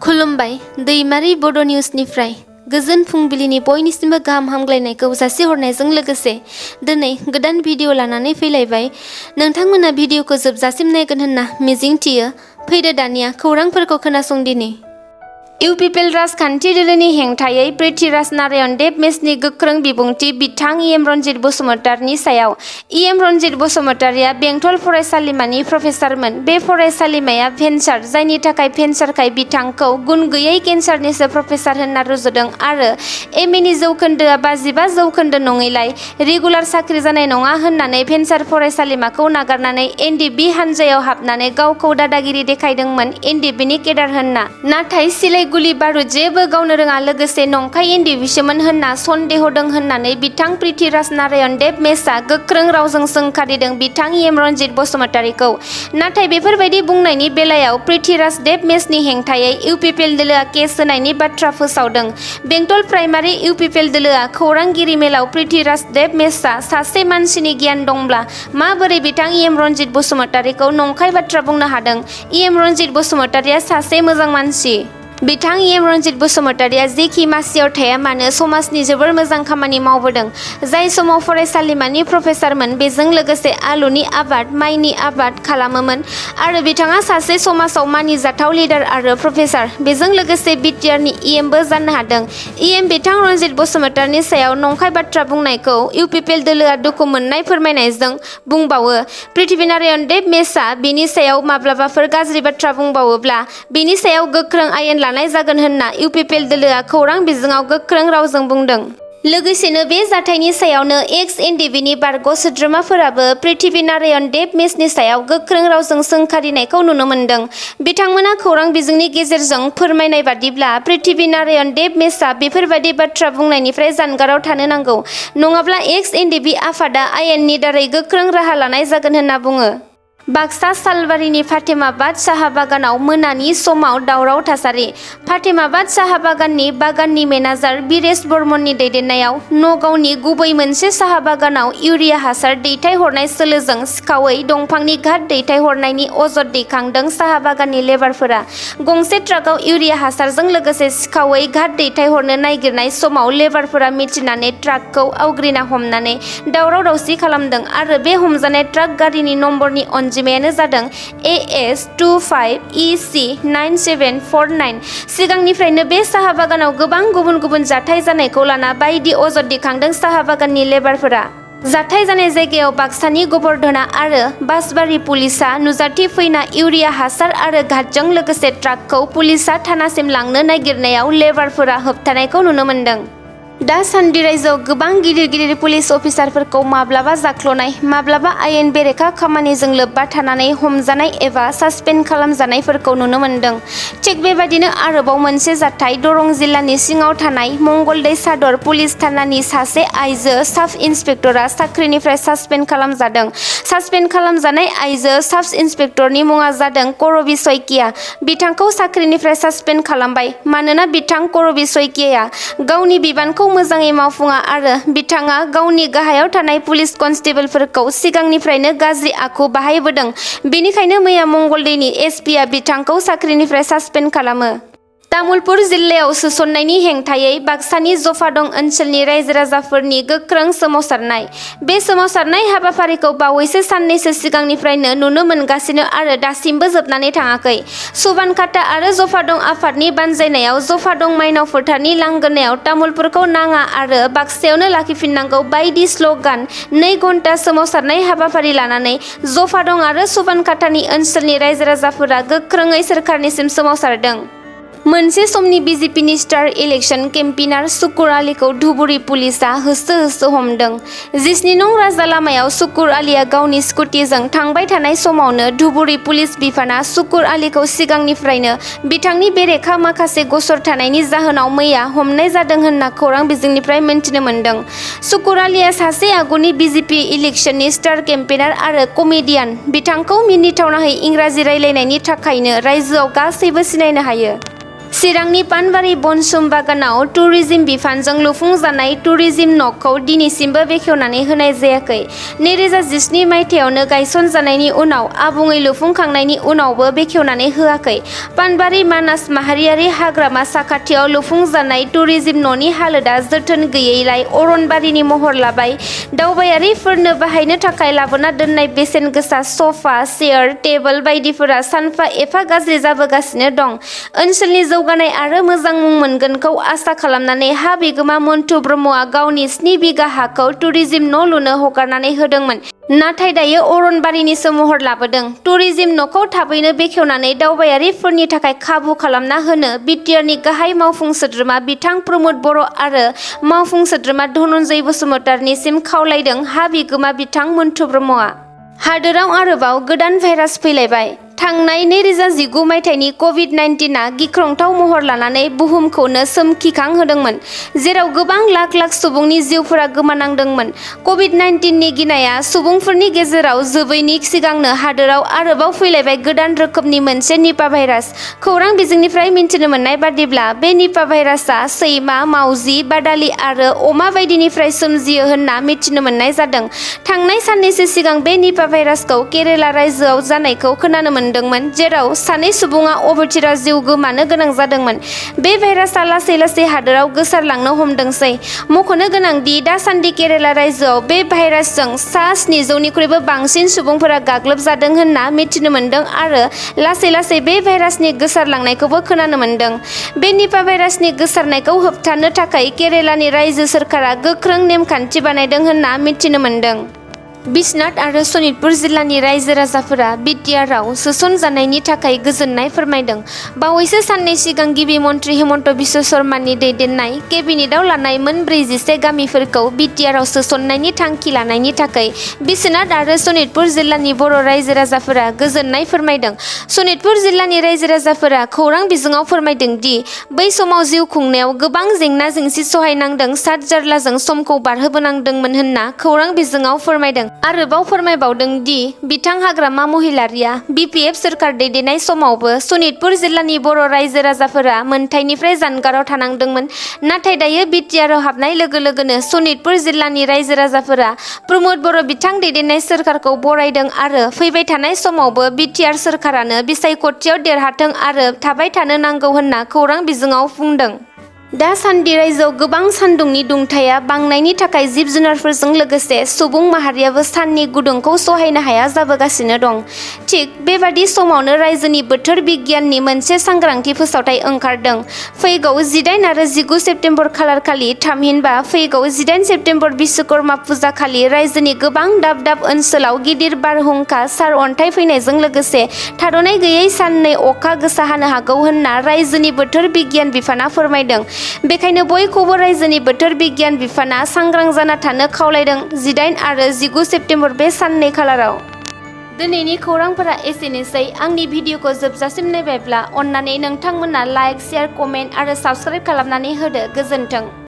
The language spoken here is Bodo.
खुलुमबाय दैमारि बड' निउसनिफ्राय गोजोन फुंबिलिनि बयनिसिमबो गाहाम हामग्लायनायखौ जासिहरनायजों लोगोसे दिनै गोदान भिडिअ लानानै फैलायबाय। नोंथांमोना भिडिअखौ जोबजासिम नायगोन होनना मिजिंथियो। फैदो दानिया खौरांफोरखौ खोनासंदिनि। इउपिपिएल राजखान्थि दोलोनि हेंथायै पृथ्वीराज नारायण देब मेसनि गोख्रों बिबुंथि बिथां इएम रनजित बसुमतारिनि सायाव। इएम रनजित बसुमतारिया बेंटल फरायसालिमानि प्रफेसारमोन। बे फरायसालिमाया भेन्सार, जायनि थाखाय भेन्सारखाय बिथांखौ गुन गैयै केन्सारनिसो प्रफेसार होनना रुजुदों आरो एमएनि जौखोन्दोआ 55 जौखोन्दो नङैलाय रेगुलार साख्रि जानाय नङा होननानै भेन्सार फरायसालिमाखौ नागारनानै एनडिएफबि हानजायाव हाबनानै गावखौ दादागिरि देखायदोंमोन एनडिएफबिनि केडार होनना। नाथाय सिलाइ गुलि बारुद जेबो गावनो रोङा, लोगोसे नंखाय एनडिएफबिसोमोन होनना सन्देह दं होननानै बिथां पृथ्वीराज नारायण देब मेसआ गोख्रों रावजों सोंखारिदों बिथां इएम रनजित बसुमतारिखौ। नाथाय बेफोरबायदि बुंनायनि बेलायाव पृथ्वीराज देब मेसनि हेंथायै इउपिपिएल दोलोआ केस होनायनि बाथ्रा फोसावदों। बेंटल प्राइमारि इउपिपिएल दोलोआ खौरांगिरि मेलाव पृथ्वीराज देब मेसआ सासे मानसिनि गियान दंब्ला माबोरै बिथां इएम रनजित बसुमतारिखौ नंखाय बाथ्रा बुंनो हादों। इएम रनजित बसुमतारिया सासे मोजां मानसि। बिथां इएम रनजित बसुमतारिया जेखि मासियाव थाया मानो समाजनि जोबोर मोजां खामानि मावबोदों। जाय समाव फरायसालिमानि प्रफेसारमोन बेजों लोगोसे आलुनि आबाद, माइनि आबाद खालामोमोन आरो बिथाङा सासे समाजाव मानिजाथाव लिडार आरो प्रफेसार। बेजों लोगोसे बिटिआरनि इएमबो जानो हादों। इएम बिथां रनजित बसुमतारिनि सायाव नंखाय बाथ्रा बुंनायखौ इउपिपिएल दोलोआ दुखु मोननाय फोरमायनायजों बुंबावो। पृथ्वी नारायण देब मेसआ बिनि सायाव माब्लाबाफोर गाज्रि बाथ्रा बुंबावोब्ला बिनि सायाव गोख्रों आयेन लानाय जागोन होनना इउपिपिएल दोलोआ खौरां बिजोङाव गोख्रों रावजों बुंदों। लोगोसेनो बे जाथायनि सायावनो एक्स एनडिएफबिनि बारग' सोद्रोमाफोराबो पृथ्वी नारायण देब मेसनि सायाव गोख्रों रावजों सोंखारिनायखौ नुनो मोन्दों। बिथांमोना खौरां बिजोंनि गेजेरजों फोरमायनाय बादिब्ला पृथ्वी नारायण देब मेसआ बेफोरबायदि बाथ्रा बुंनायनिफ्राय जानगाराव थानो नांगौ, नङाब्ला एक्स एनडिएफबि आफादा आयेननि दारै गोख्रों राहा लानाय जागोन होनना बुङो। बाक्सा सालबारिनि फातेमाबाद साहा बागानाव मोनानि समाव दावराव थासारि। फातेमाबाद साहा बागाननि मेनेजार बिरेश बर्मननि दैदेननायाव नगावनि गुबै मोनसे साहा बागानाव इउरिया हासार दैथायहरनाय सोलोजों सिखावै दंफांनि घाट दैथायहरनायनि अजद दैखांदों साहा बागाननि लेबारफोरा। गंसे ट्राकआव इउरिया हासारजों लोगोसे सिखावै घाट दैथायहरनो नागिरनाय समाव लेबारफोरा मिथिनानै ट्राकखौ आवग्रिना हमनानै दावराव दावसि खालामदों आरो बे हमजानाय ट्राक गारिनि नम्बरनि अनजिमायानो जादों AS25EC9749। सिगांनिफ्रायनो बे साहा बागानाव गोबां गुबुन गुबुन जाथाय जानायखौ लाना बायदि अजद दैखांदों साहा बागाननि लेबारफोरा। जाथाय जानाय जायगायाव बाक्सानि गोबर्धना आरो बासबारि पुलिसआ नुजाथि फैना इउरिया हासार आरो घाटजों लोगोसे ट्राकखौ पुलिसआ थानासिम लांनो नागिरनायाव लेबारफोरा होबथानायखौ नुनो मोन्दों। दासान्दि रायजोआव गोबां गिदिर गिदिर पुलिस अफिसारफोरखौ माब्लाबा जाख्ल'नाय, माब्लाबा आयेन बेरेखा खामानिजों लोब्बा थानानै हमजानाय एबा सासपेन्ड खालामजानायफोरखौ नुनो मोन्दों। थिग बेबायदिनो आरोबाव मोनसे जाथाय दरं जिल्लानि सिङाव थानाय मंगलदै सादर पुलिस थानानि सासे आइजो साब इन्सपेक्टरा साख्रिनिफ्राय सासपेन्ड खालामजादों। सासपेन्ड खालामजानाय आइजो साब इन्सपेक्टरनि मुङा जादों करबि सयकिया। बिथांखौ साख्रिनिफ्राय सासपेन्ड खालामबाय मानोना बिथां करबि सयकियाया गावनि बिबानखौ मोजाङै मावफुङा आरो बिथाङा गावनि गाहायाव थानाय पुलिस कनस्टेबलफोरखौ सिगांनिफ्रायनो गाज्रि आखु बाहायबोदों। बेनिखायनो मैया मंगलदैनि एसपिआ बिथांखौ साख्रिनिफ्राय सासपेन्ड खालामो। तामुलपुर जिल्लायाव सोसननायनि हेंथायै बाक्सानि जफादं ओनसोलनि रायजो राजाफोरनि गोख्रों सोमावसारनाय। बे सोमावसारनाय हाबाफारिखौ बावैसो साननैसो सिगांनिफ्रायनो नुनो मोनगासिनो आरो दासिमबो जोबनानै थाङाखै। सुबानखाता आरो जफादं आफादनि बानजायनायाव जफादं माइनाव फोथारनि लांगोनायाव तामुलपुरखौ नाङा आरो बाक्सायावनो लाखिफिननांगौ बायदि स्ल'गान 2 घन्टा सोमावसारनाय हाबाफारि लानानै जफादं आरो सुबानखातानि ओनसोलनि रायजो राजाफोरा गोख्रोङै सोरखारनिसिम सोमावसारदों। मोनसे समनि बिजेपिनि स्टार इलेक्शन केम्पेइनार सुकुर आलीखौ धुबुरी पुलिसआ होसो होसो हमदों। 17 नं राजा लामायाव सुकुर आलीया गावनि स्कुटिजों थांबाय थानाय समावनो धुबुरी पुलिस बिफाना सुकुर आलीखौ सिगांनिफ्रायनो बिथांनि बेरेखा माखासे गसर थानायनि जाहोनाव मैया हमनाय जादों होनना खौरां बिजोंनिफ्राय मिन्थिनो मोन्दों। सुकुर आलीया सासे आगुनि बिजेपि इलेक्शननि स्टार केम्पेइनार आरो कमेडियान। बिथांखौ मिनिथावनायै इंराजि रायलायनायनि थाखायनो रायजोआव गासैबो सिनायनो हायो। चिरांनि पानबारि बनसुम बागानाव टुरिज्म बिफानजों लुफुंजानाय टुरिज्म न'खौ दिनैसिमबो बेखेवनानै होनाय जायाखै। 2017 मायथाइयावनो गायसनजानायनि उनाव आबुङै लुफुंखांनायनि उनावबो बेखेवनानै होआखै। पानबारि मानास माहारियारि हाग्रामा साखाथियाव लुफुंजानाय टुरिज्म न'नि हालोदा जोथोन गैयैलाय अरनबारिनि महर लाबाय। दावबायारिफोरनो बाहायनो थाखाय लाबोना दोननाय बेसेन गोसा सफा, चेयार, टेबोल बायदिफोरा सानफा एफा गाज्रि जाबोगासिनो दं। ओनसोलनि जौगानाय आरो मोजां मुं मोनगोनखौ आसा खालामनानै हा बिगोमा मन्टु ब्रह्मआ गावनि 7 बिगा हाखौ टुरिज्म न' लुनो हगारनानै होदोंमोन। नाथाय दायो अरनबारिनिसो महर लाबोदों। टुरिज्म न'खौ थाबैनो बेखेवनानै दावबायारिफोरनि थाखाय खाबु खालामना होनो बिटिआरनि गाहाय मावफुं सोद्रोमा बिथां प्रमद बर' आरो मावफुं सोद्रोमा धनन्जय बसुमतारीनिसिम खावलायदों हा बिगोमा बिथां मन्टु ब्रह्मआ। हादोराव आरोबाव गोदान भाइरास फैलायबाय। थांनाय 2019 मायथाइनि कभिड-19 आ गिख्रंथाव महर लानानै बुहुमखौनो सोमखिखांहोदोंमोन, जेराव गोबां लाख लाख सुबुंनि जिउफोरा गोमानांदोंमोन। कभिड-19 नि गिनाया सुबुंफोरनि गेजेराव जोबैनि सिगांनो हादोराव आरोबाव फैलायबाय गोदान रोखोमनि मोनसे निपा भाइरास। खौरां बिजोंनिफ्राय मिन्थिनो मोननाय बादिब्ला बे निपा भाइरासआ सैमा, मावजि, बादालि आरो अमा बायदिनिफ्राय सोमजियो होनना मिथिनो मोननाय जादों। थांनाय साननैसो सिगां बे निपा भाइरासखौ केरेला रायजोआव जानायखौ खोनानो मोनदोंमोन, जेराव 2 सुबुङा अबथिरा जिउ गोमानो गोनां जादोंमोन। बे भाइरासआ लासै लासै हादोराव गोसारलांनो हमदोंसै। मख'नो गोनांदि दासान्दि केरेला रायजोआव बे भाइरासजों सा 700 निख्रुइबो बांसिन सुबुंफोरा गाग्लोबजादों होनना मिथिनो मोनदों आरो लासै लासै बे भाइरासनि गोसारलांनायखौबो खोनानो मोनदों। बे निपा भाइरासनि गोसारनायखौ होबथानो थाखाय केरेलानि रायजो सोरखारा गोख्रों नेमखान्थि बानायदों होनना मिथिनो मोनदों। बिश्वनाथ आरो सनितपुर जिल्लानि रायजो राजाफोरा बिटिआरआव सोसनजानायनि थाखाय गोजोननाय फोरमायदों। बावैसो साननै सिगां गिबि मन्त्रि हेमन्त बिश्व शर्मानि दैदेननाय केबिनेटआव लानाय मोन 41 गामिफोरखौ बिटिआरआव सोसननायनि थांखि लानायनि थाखाय बिश्वनाथ आरो सनितपुर जिल्लानि बर' रायजो राजाफोरा गोजोननाय फोरमायदों। सनितपुर जिल्लानि रायजो राजाफोरा खौरां बिजोङाव फोरमायदों दि बै समाव जिउ खुंनायाव गोबां जेंना जेंसि सहायनांदों, साद जारलाजों समखौ बारहोबोनांदोंमोन होनना खौरां बिजोङाव फोरमायदों। आरोबाव फोरमायबावदों दि बिथां हाग्रामा महिलारिया बिपिएफ सोरखार दैदेननाय समावबो सनितपुर जिल्लानि बर' रायजो राजाफोरा मोनथायनिफ्राय जानगाराव थानांदोंमोन। नाथाय दायो बिटिआरआव हाबनाय लोगो लोगोनो सनितपुर जिल्लानि रायजो राजाफोरा प्रमद बर' बिथां दैदेननाय सोरखारखौ बरायदों आरो फैबाय थानाय समावबो बिटिआर सोरखारानो बिसायख'थियाव देरहाथों आरो थाबाय थानो नांगौ होनना खौरां बिजोङाव बुंदों। दासान्दि रायजोआव गोबां सान्दुंनि दुंथाया बांनायनि थाखाय जिब जुनारफोरजों लोगोसे सुबुं माहारियाबो साननि गुदुंखौ सहायनो हाया जाबोगासिनो दं। थिग बेबादि समावनो रायजोनि बोथोर बिगियाननि मोनसे सांग्रांथि फोसावथाय ओंखारदों। फैगौ 18 आरो 19 सेप्तेम्बर खालारखालि थामहिनबा फैगौ 18 सेप्तेम्बर बिश्वकर्मा फुजा खालि रायजोनि गोबां दाब दाब ओनसोलाव गिदिर बारहुंखा, सार अन्थाइ फैनायजों लोगोसे थाद'नाय गैयै साननै अखा गोसा हानो हागौ होनना रायजोनि बोथोर बिगियान बिफाना फोरमायदों। बेखायनो बयखौबो रायजोनि बोथोर बिगियान बिफाना सांग्रां जाना थानो खावलायदों। 18 आरो 19 सेप्तेम्बर बे साननै खालाराव। दिनैनि खौरांफोरा एसेनोसै। आंनि भिडिअखौ जोबजासिम नायबायब्ला अन्नानै नोंथांमोना लाइक, शेयार, कमेन्ट आरो साबस्क्राइब खालामनानै होदो। गोजोन्थों।